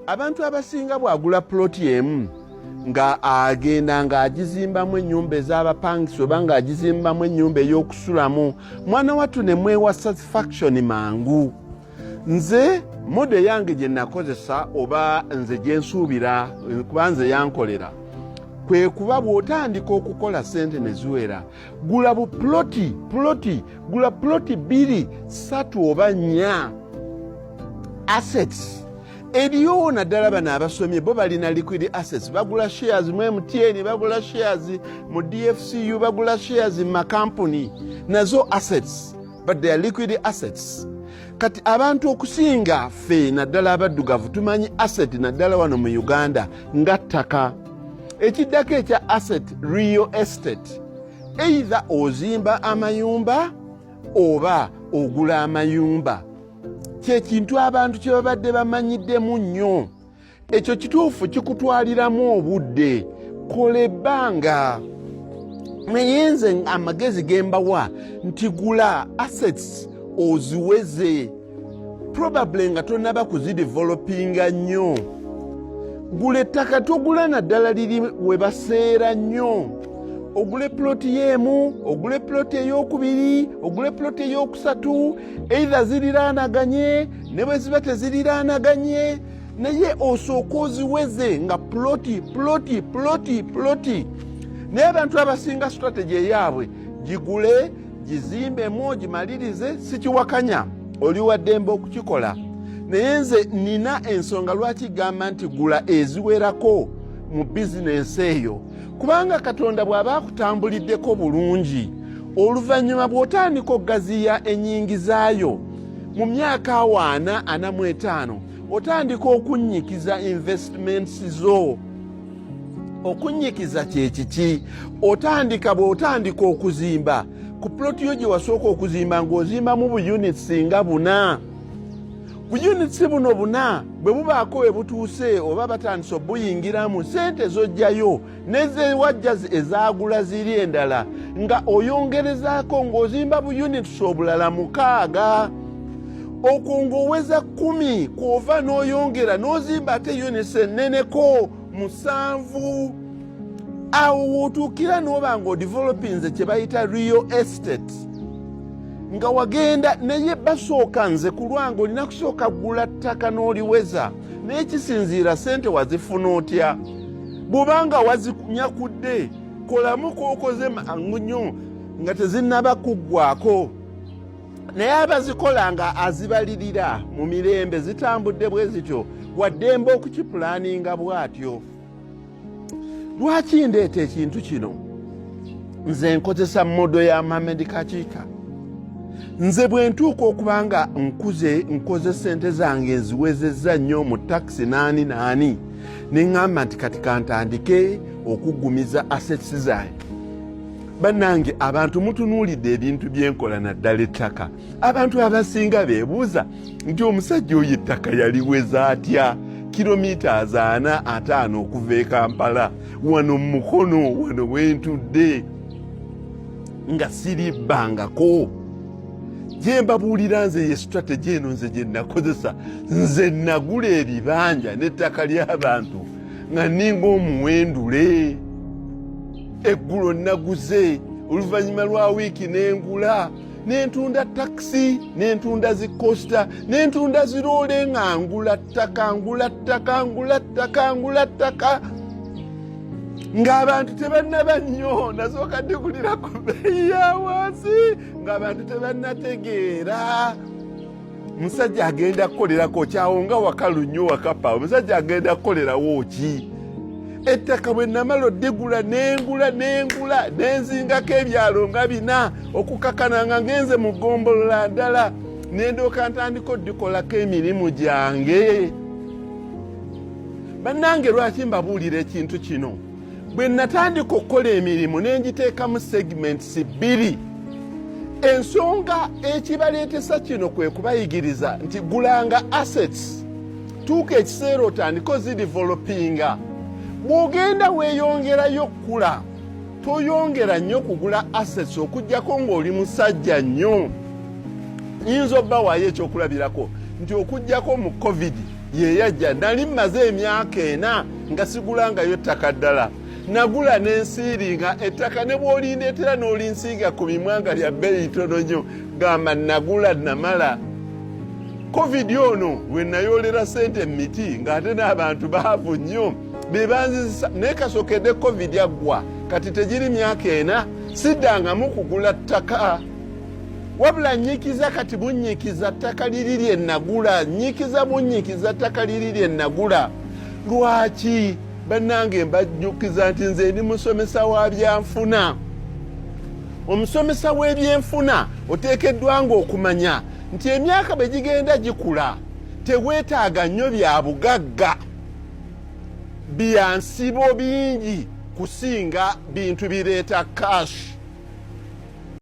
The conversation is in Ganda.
Abantu abasinga bw'agula puloti emu nga agenda ng'agizimbamu ennyumba ez'abapangisa oba ng'agizimbamu ennyumba ey'okusulamu, mwana wattu ne mwewa satisfaction mangu. Nze model yange gye nakozesa oba nze gye nsuubira kuba nze yankolera kwe kuba bw'otandika okukola sente ne ziwera, gula bupuloti puloti, gula puloti 2, 3 oba 4 assets eriyo. Naddala bano abasomye bo balina liquid assets, bagula shares mu MTN, bagula shares mu DFCU, bagula shares mu makampuni, nazo assets, but they are liquid assets. Kati abantu okusinga ffe, naddala abaddugavu, tumanyi asset naddala wano mu Uganda nga ttaka. Ekiddako ekya asset, real estate, either ozimba amayumba oba ogula amayumba, kyekintu abantu kye babadde bamanyiddemu nnyo. Ekyo kituufu, kikutwaliramu obudde, kola ebbanga, naye nze amagezi ge mbawa nti gula assets oziweze, probably nga tonaba kuzidevelopinga nnyo. Gula ettaka, togula naddala liri we baseera nnyo. Ogule ploti y'emu, ogule ploti ey'okubiri, ogule ploti ey'okusatu, either ziriraanaganye ne bwe ziba teziriraanaganye, naye osooka oziweze nga ploti, ploti, ploti, ploti. Naye abantu abasinga strategy eyaabwe gigule, gizimbemu, ogimalirize. Sikiwakanya, oli waddembe okukikola, naye nze nina ensonga lwaki gamba nti gula eziwerako mu bizinensi eyo, kubanga Katonda bw'aba akutambuliddeko bulungi, oluvannyuma bw'otandika okugaziya ennyingizaayo mu myaka awo 40, 45, otandika okunnyikiza investments zo. Okunnyikiza kyekiki? Otandika, bw'otandika okuzimba ku ploti yo gye wasooka okuzimba, ng'ozimbamu bu units nga buna. Bu units buno buna bwe bubaako we butuuse oba batandise obuyingiramu, sente zojjayo nezewajja ezaagula ziri endala, nga oyongerezaako ng'ozimba bu units obulala 6, okwo ng'oweza 10. Kwova n'oyongera n'ozimba ate units enneneko 7. Awo wootuukira n'oba ng'odevelopinze kye bayita real estate nga wagenda. Naye basooka, nze ku lwange, olina kusooka gula ttaka n'oliweza, naye kisinziira sente wazifuna otya. Bw'obanga wazinyakudde, kolamu kookoze mangu nnyo nga tezinnaba kuggwako. Naye abazikola nga azibalirira mu mirembe zitambudde bwe zityo, waddembe okukipulaninga bw'atyo. Lwaki ndeeta ekintu kino? Nze nkozesa model ya Mohamed Kakiika. Nze bwe ntuuka okuba nga nkuze, nkoze sente zange, nziwezezza nnyo mu takisi naani naani, ne ŋŋamba nti kati kantandike okuggumiza assets zange. Bannange, abantu mutunuulidde ebintu byenkola, naddala ettaka. Abantu abasinga beebuuza nti omusajja oyo ettaka yaliweza atya kilomita 4, 50 okuva e Kampala wano mu Mukono wano wentudde nga siribbangako? Gye mbabuulira nze ye strategy eno nze gye nakozesa. Nze nagula ebibanja n'ettaka ly'abantu nga ninga omuwendule. Eggulo naguze, oluvannyuma lwa wiiki nengula, nentunda takisi, nentunda zi coaster, nentunda ziroole, nga ngula ttaka, ngula ttaka, ngula ttaka, ngula ttaka ng'abantu tebannaba nnyo. Nasooka ndigulira ku bbeeyi ya wansi ng'abantu tebannategeera musajja agenda kukolerako kyawo nga wakalu nnyo wakapa, omusajja agenda kukolerawo ki ettaka. Bwe namala oddigula, nengula, nengula, nenzingako ebyalo nga bina okukakana nga ngenze mu ggombolola ndala, nendooka ntandika oddikolako emirimu gyange. Bannange, lwaki mbabuulira ekintu kino? Bwe natandika okukola emirimu, nengiteekamu segments bbiri. Ensonga ekibaleetesa kino kwe kubayigiriza nti gulanga assets, tuuka ekiseera otandika ozidevelopinga. Bw'ogenda weeyongerayo kkula, toyongera nnyo kugula assets okugjako ng'oli musajja nnyo. Nyinza obba waayo ekyokulabirako nti okugjako mu COVID. Yeyajja nali mmaze emyaka 4 nga sigulangayo ttaka ddala. Nagula n'ensiiringa ettaka, ne bw'olindeetera n'olinsiiga ku mimwa nga lya bbeeyi tono nnyo, gamba nagula namala. Covid ono lwe nayoolera ssente mu miti, ng'ate n'abantu baavu nnyo be banzizisa, naye kasokedde Covid aggwa, kati tegiri myaka 4 siddangamu kugula ttaka, wabula nnyikiza kati bunnyikiza ttaka liri lye nagula, nnyikiza bunnyikiza ttaka liri lye nagula. Lwaki bannange mbajjukiza nti nze ndi musomesa wa byanfuna? Omusomesa w'ebyenfuna oteekeddwa nga okumanya nti emyaka bwe gigenda gikula, teweetaaga nnyo bya bugagga bya nsibo bingi kusinga bintu bireeta cash.